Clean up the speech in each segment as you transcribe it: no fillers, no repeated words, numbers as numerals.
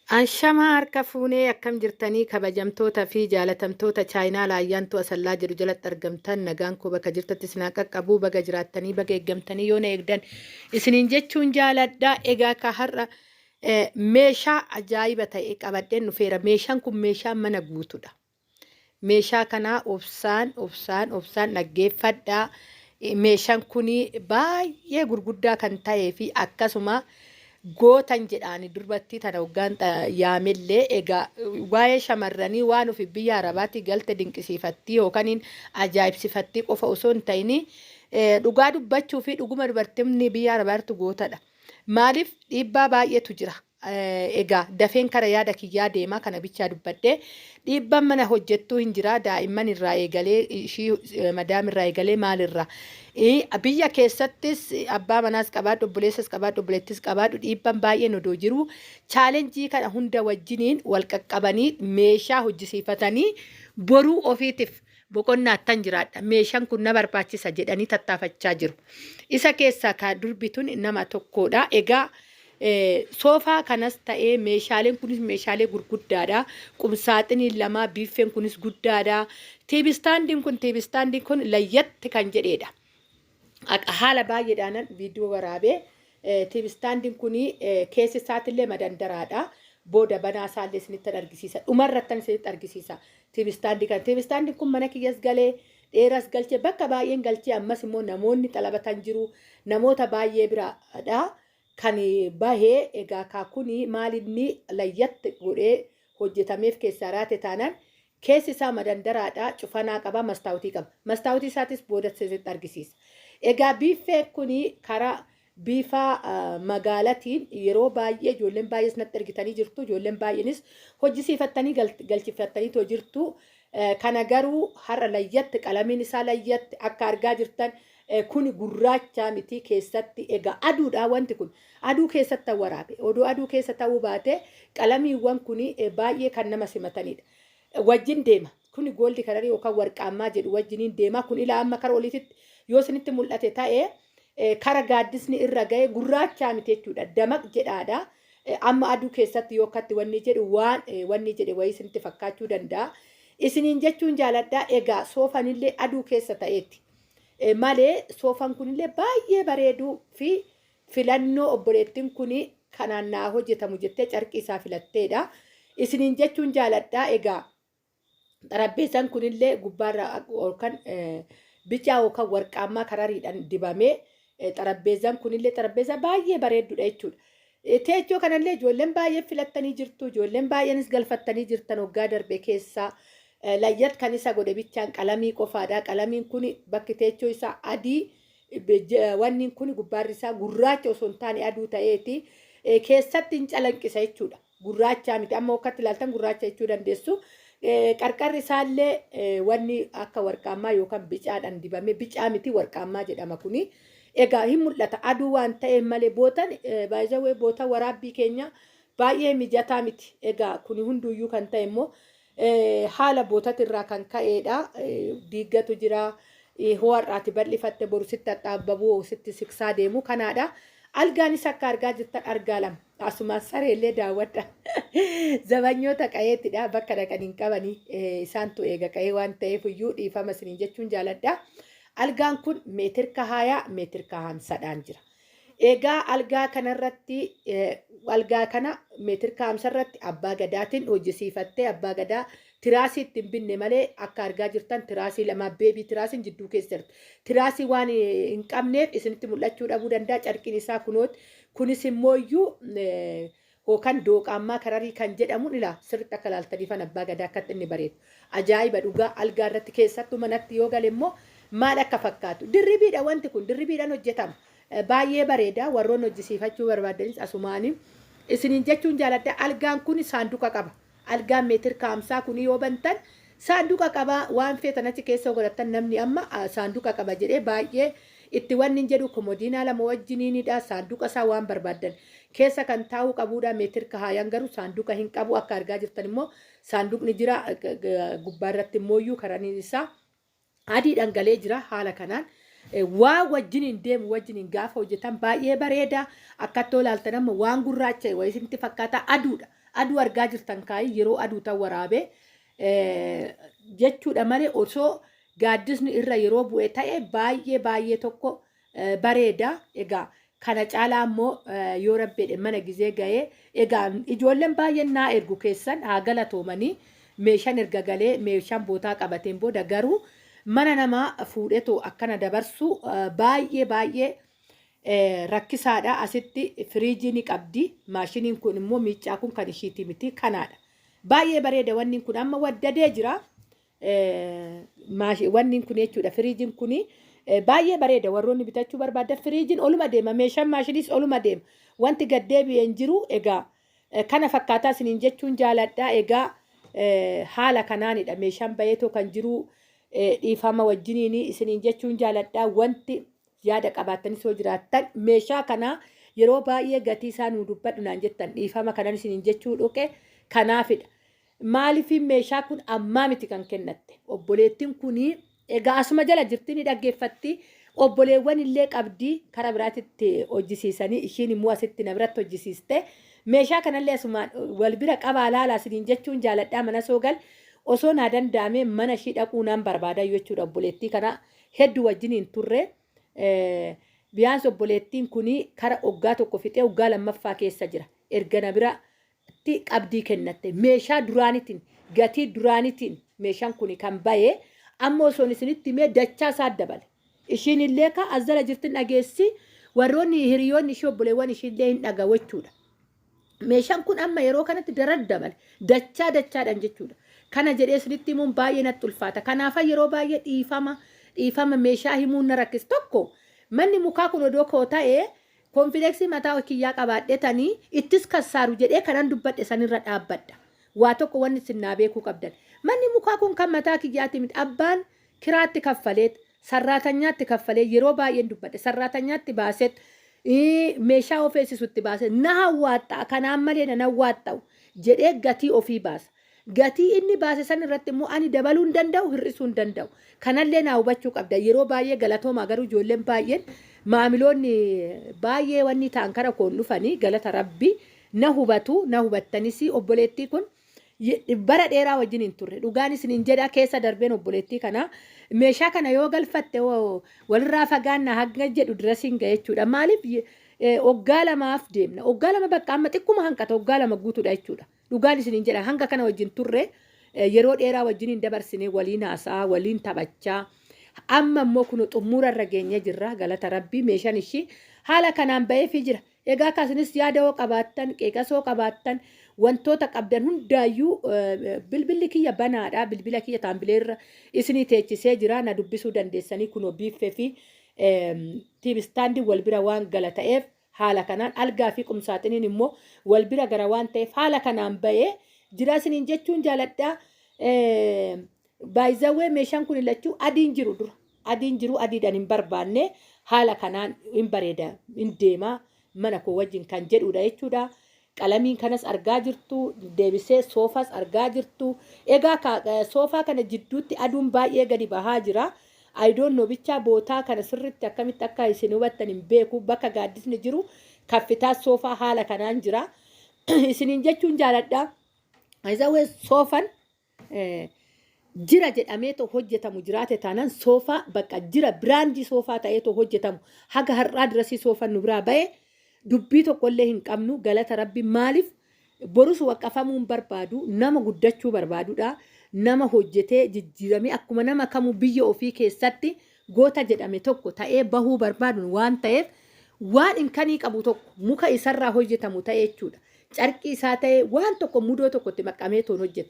Ashamaa harka fuunee akkam jirtanii kabajamtoota fi jaalatamtoota chaayinaa laayyaantuu asallaa jedhu jalatti argamtan nagaan koo bakka jirtatti isin haa qaqqabu baga jiraattanii baga eeggamtanii yoo na eegdan isiniin jechuun jaaladha. Egaa ka har'a meeshaa ajaa'iba ta'e qabadheen dhufeera. Meeshaan kun meeshaa mana guutudha. Meeshaa kana obsaan obsaan obsaan dhaggeeffadhaa. Meeshaan kun baay'ee gurguddaa kan ta'ee fi akkasuma gootan jedhaani durbatti tana hoggaan yaamellee egaa waa'ee shamarranii waan ofi biyya arabaatti galte dinqisiifattii yookaan ajaa'ibsifattii qofa osoo hin ta'in dhugaa dubbachuu fi dhuguma dubartoonni biyya arabaatti gootadha. Maaliif dhiibbaa baay'eetu jira. Egaa dafeen kara yaada kiyyaa deema kana bichaa dubbadhe. Dhiibbaan mana hojjettuu hin jira daa'imman irraa eegalee ishii madaam irraa eegalee maalirraa. Biyya keessattis abbaa manaas qabaadhu obboleessas qabaadhu obboleettis qabaadhu dhiibbaan baay'een odoo jiru chaalenjii kana hunda wajjiniin wal qaqqabanii meeshaa hojjisiifatanii boruu ofiitiif boqonnaattan jiraadha meeshaan kun na barbaachisa jedhanii tattaafachaa jiru. Isa keessaa ka durbi tun nama tokkodha. Egaa soofaa kanas ta'ee meeshaaleen kunis meeshaalee gurguddaadha. Qumsaaxiniin lama biiffeen kunis guddaadha. Tiibistaandiin kun tiibistaandiin kun layyatti kan jedheedha. Haala baay'eedhaanan viidiyoo waraabee tiibistaandiin kun keessi isaatillee madandaraadha. Booda banaa isaallee isinitti argisiisa. Dhumarrattan isinitti argisiisa. Tiibistaandii kana. Tiibistaandiin kun mana kiyyas galee dheeras galchee bakka baay'een galchee ammas immoo namoonni xalabatan jiru. Namoota baay'ee biraadha. Kan bahee egaa kaakuni maalinni layyatti godhee hojjetameef keessaa raate taanaan keessi isaa madandaraadha, cufanaa qaba, mastaawutii qaba. Mastaawutii isaatis booda isinitti argisiisa. Egaa biiffee kuni karaa bifa magaalatiin yeroo baay'ee ijoolleen baay'ees natti ergitanii jirtu. Ijoolleen baay'eenis hojjisiifattanii galchifattaniitoo jirtu. Kana garuu har'a layyatti qalamiin isaa layyatti akka argaa jirtan kuni gurraachaa miti keessatti egaa aduudha wanti kun aduu keessatti waraabe odoo aduu keessa ta'uu baate qalamiiwwan kuni baay'ee kan nama simatanidha. Wajjin deema. Kuni gooldi kalarii yookaan warqaammaa jedhu wajjiniin deema. Kun ilaa amma kara oliititti yoo isinitti mul'ate ta'e kara gaaddisni irra ga'e gurraachaa miti jechuudha. Damaq jedhaadha. Amma aduu keessatti yoo akkatti wanni jedhu waan wanni jedhe wayii isinitti fakkaachuu danda'a. Isiniin jechuun jaaladha. Egaa soofanillee aduu keessa ta'eeti. Malee soofan kunillee baay'ee bareeduu fi filannoo obboleettiin kun kanaan naa hojjetamu jettee carqii isaa filatteedha. Isiniin jechuun jaaladha. Egaa xarapheessaan kunillee gubbaarra yookaan bicaa yookaan warqaammaa karariidhaan dibamee xarapheessaan kunillee xarapheessaa baay'ee bareeddudha jechuudha. Teechoo kanallee ijoolleen baay'een filattanii jirtu. Ijoolleen baay'eenis galfattanii jirtan waggaa darbe keessaa. Layyat kan isa godhe bichaan qalamii qofaadha. Qalamiin kun bakki teechoo isaa adii wanni kun gubbaarri isaa gurraacha osoo hin taane aduu ta'eeti. Keessatti hin calanqisa jechuudha. Gurraachaa miti. Amma wakkatti ilaaltan gurraacha jechuu dandeessu. Qarqarri isaallee wanni akka warqaammaa yookaan bicaadhaan dibamee bicaa miti warqaammaa jedhama kuni. Egaa hin mul'ata aduu waan ta'eef malee bootan baay'ee bootan waraabbii keenya baay'ee mijataa miti. Egaa kuni hunduyyuu kan ta'e immoo haala bootatirraa kan ka'eedha. Diiggatu jira. Ho'arraati bal'ifatte boru sitti axxaabbabuu sitti siksaa deemu kanaadha. Algaanis akka argaa jirtan argaa lama. Asumaan sareellee daawwadha. Zabanyoota qa'eetidha. Bakka dhaqan hin qabanii. Isaantu eega qa'ee waan ta'eef iyyuu dhiifama isiniin jechuun jaaladha. Algaan kun meetirka haayaa meetirka hamsadhaan jira. Egaa algaa kanarratti algaa kana meetirka hamsarratti abbaa gadaatiin hojjisiifattee abbaa gadaa tiraasii itti hin binne malee akka argaa jirtan tiraasii lama beebii tiraasiin jidduu keessa jirti. Tiraasii waan hin qabneef isinitti mul'achuu dhabuu danda'a carqiin isaa kunooti. Kunis immoo iyyuu Hookan dooqaammaa kararii kan jedhamuun ilaa sirriitti akka ilaaltaniifan abbaa gadaa akkatti inni bareedu. Ajaa'iba dhugaa algaa irratti keessattuu manatti yoo gale immoo maal akka fakkaatu. Dirribiidha wanti kun dirribiidhaan hojjetama. Baay'ee bareeda warroonni hojjisiifachuu barbaaddanis asumaanii isiniin jechuun jaaladha. Algaan kun saanduqa qaba. Algaan meetir kaamsaa kun yoo bantan saanduqa qaba waan feetan achi keessa godhattan namni amma saanduqa qaba jedhee baay'ee itti wanni hin jedhu komodiinaa lama wajjiniinidha saanduqa isaa waan barbaaddan keessa kan taa'uu qabuudha meetir kahaayan garuu saanduqa hin qabu akka argaa jirtan immoo saanduqni jira gubbaa irratti immoo iyyuu karaniin isaa adiidhaan galee jira haala kanaan. Waa wajjiniin deemu wajjiniin gaafa hojjetan baay'ee bareeda. Akkatti ilaaltan amma waan gurraacha wayii isinitti fakkaata aduudha. Aduu argaa jirtan kaayii yeroo aduu tan waraabee jechuudha malee osoo gaaddisni irra yeroo bu'e ta'e baay'ee baay'ee tokko bareeda. Egaa kana caalaa immoo yoo rabbeedhe mana gizee ga'ee egaa ijoolleen baay'een naa ergu keessan haa galatoomanii meeshaan erga galee meeshaan bootaa qabateen booda garuu mana namaa fuudhetoo akkana dabarsu baay'ee baay'ee rakkisaadha. Asitti firiijii ni qabdi. Maashiniin kun immoo miiccaa kun kan ishiiti miti kanaadha. Baay'ee bareeda wanni kun amma waddadee jira. Wanni kun jechuudha firiijiin kun baay'ee bareeda warroonni bitachuu barbaadan firiijiin oluma deema meeshaan maashiniis oluma deema wanti gad deebi'ee hin jiru egaa kana fakkaataa isiniin jechuun jaaladha egaa haala kanaanidha meeshaan bayeetoo kan jiru dhiifama wajjiniin isiniin jechuun jaaladha wanti yaada qabaattanis yoo jiraattan meeshaa kanaa yeroo baay'ee gatii isaa nuu dubbadhu naan jettan dhiifama kanan isiniin jechuu dhuqe kanaafidha. Maaliif meeshaa kun ammaa miti kan kennatte? Obboleettiin kun egaa asuma jala jirti ni dhaggeeffatti. Obboleewwan illee qabdi karaa biraatitti hojjisiisanii ishiin immoo asitti na biratti hojjisiiste. Meeshaa kanallee asumaan wal bira qabaa laalaa isiniin jechuun jaaladhaa mana soo gal osoo naa danda'ame mana ishii dhaquu naan barbaada jechuudha obboleettii kana hedduu wajjiniin turre. Biyaans obboleettiin kun kara oggaa tokko fixee oggaa lammaffaa keessa jira. Erga na bira tti qabdii kennatte. Meeshaa duraanitiin, gatii duraanitiin meeshaan kuni kan baye amma osoon isinitti himee dachaa isaa dabale. Ishiin illee ka as jala jirtin dhageessi warroonni hiriyoonni ishii obboleewwan ishii illee hin dhagahu jechuudha. Meeshaan kun amma yeroo kanatti daran dabale. Dachaa dachaadhaan jechuudha. Kana jedhee isinitti himuun baay'ee natti ulfaata. Kanaafan yeroo baay'ee dhiifama dhiifama meeshaa himuun na rakkisa. Tokko manni mukaa kun odoo koo ta'ee Konfileksii mataa kiyyaa qabaadhetani ittis kassaaru jedhee kanan dubbadhe sanirra dhaabbadha. Waa tokko wanni isin naa beekuu qabdan. Manni mukaa kun kan mataa kiyyaati miti. Abbaan kiraatti kaffaleet, sarraatanyaatti kaffalee yeroo baay'een dubbadhe. Sarraatanyaatti baaseet, meeshaa ofeessisutti baasee na hawwaaxxa'a kanaan malee na hawwaaxxa'u jedhee gatii ofii baasa. Gatii inni baase san irratti immoo ani dabaluu hin danda'u, hir'isuu hin danda'u. Kanallee naa hubachuu qabda. Yeroo baay'ee galatoomaa garuu ijoolleen baay'een maamiloonni baay'ee wanni ta'an kara koon dhufanii galata rabbi na hubatu, na hubattanis obboleettii kun bara dheeraa wajjin hin turre. Dhugaan isiniin jedha keessa darbeen obboleettii kana meeshaa kana yoo galfatte walirraa fagaanna hanga jedhu dirasiin ga'e jechuudha. Maaliif oggaa lamaaf deemna. Oggaa lama bakka amma xiqquma hanqata oggaa lama guutuudha jechuudha. Dhugaan isiniin jedha hanga kana wajjin turre yeroo dheeraa wajjiniin dabarsine waliin haasa'aa waliin taphachaa amma immoo kun xumura irra geenyee jirra galata rabbii meeshaan ishii haala kanaan ba'eefii jira. Egaa akkasumas yaada hoo qabaattan qeeqas hoo qabaattan wantoota qabdan hundaayyuu bilbilli kiyya banaadha bilbila kiyya taambileerra isinii teechisee jira na dubbisuu dandeessanii kunoo biiffee fi tiibistaandii wal bira waan gala ta'eef Haala kanaan algaa fi qumsaaxiniin immoo wal bira gara waan ta'eef haala kanaan ba'ee jira isiniin jechuun jaaladha. Baay'izawwee meeshaan kun lachuu adiin jiru dura. Adiin jiru adiidhaan hin barbaanne haala kanaan hin bareeda hin deema mana koo wajjin kan jedhudha jechuudha. Qalamiin kanas argaa jirtu deebisee soofas argaa jirtu. Egaa soofaa kana jidduutti aduun baay'ee gadi bahaa jira. I don't know bichaa bootaa kana sirritti akkamitti akka isin hubattan hin beeku bakka gaaddisni jiru kaffitaa soofaa haala kanaan jira. Isiniin jechuun jaaladha. Isawee soofan jira jedhamee too hojjetamu jiraate taanaan soofaa bakka jira biraandii soofaa ta'ee too hojjetamu haga har'aa dirasii soofan nu biraa ba'e dubbii tokkollee hin qabnu galata rabbi maaliif Borus waqqafamuu hin barbaadu. Nama guddachuu barbaadudha. Nama hojjetee jijjiiramee akkuma nama kamuu biyya ofii keessatti goota jedhame tokko ta'ee bahuu barbaadu waan ta'eef waan inkanii qabu tokko muka isarraa hojjetamu ta'e jechuudha. Carqii isaa ta'ee waan tokko mudoo tokko itti maqqamee toon hojjetu.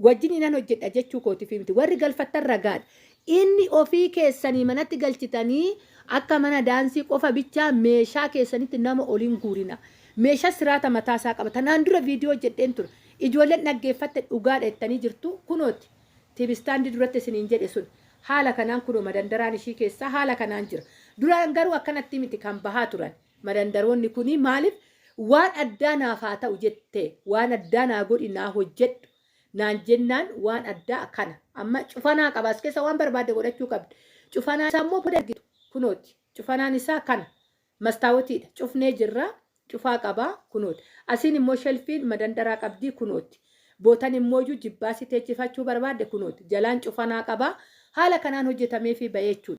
Wajjin nan hojjedha jechuu kootiif miti. Warri galfattan ragaadha. Inni ofii keessanii manatti galchitanii akka mana daansii qofa bichaa meeshaa keessanitti nama ol hin guurina. Meeshaa siraata mataa isaa qaba. Tanaan dura viidiyoo hojjedheen ture. Ijoolleen dhaggeeffatte dhugaadha jettanii jirtu. Kunooti tiivistaandii duratti isiniin jedhe sun. Haala kanaan kunoo madandaraan ishii keessaa haala kanaan jira. Duraan garuu akkanatti miti kan bahaa turan. Madandaroonni kuni maaliif waan addaa naaf haa ta'u jette waan addaa naa godhi naa hojjedhu naan jennaan waan addaa kana. Amma cufanaa qaba as keessa waan barbaadde godhachuu qabdi. Cufanaa isaa immoo booda argitu. Kunooti. Cufanaan isaa kana. Mastaawotiidha. Cufnee jirra. Cufaa qaba. Kunooti. Asiin immoo shelfiin madandaraa qabdii kunooti. Bootan immoo iyyuu jibbaasii teechifachuu barbaadde kunooti. Jalaan cufanaa qaba. Haala kanaan hojjetamee fi ba'ee jechuudha.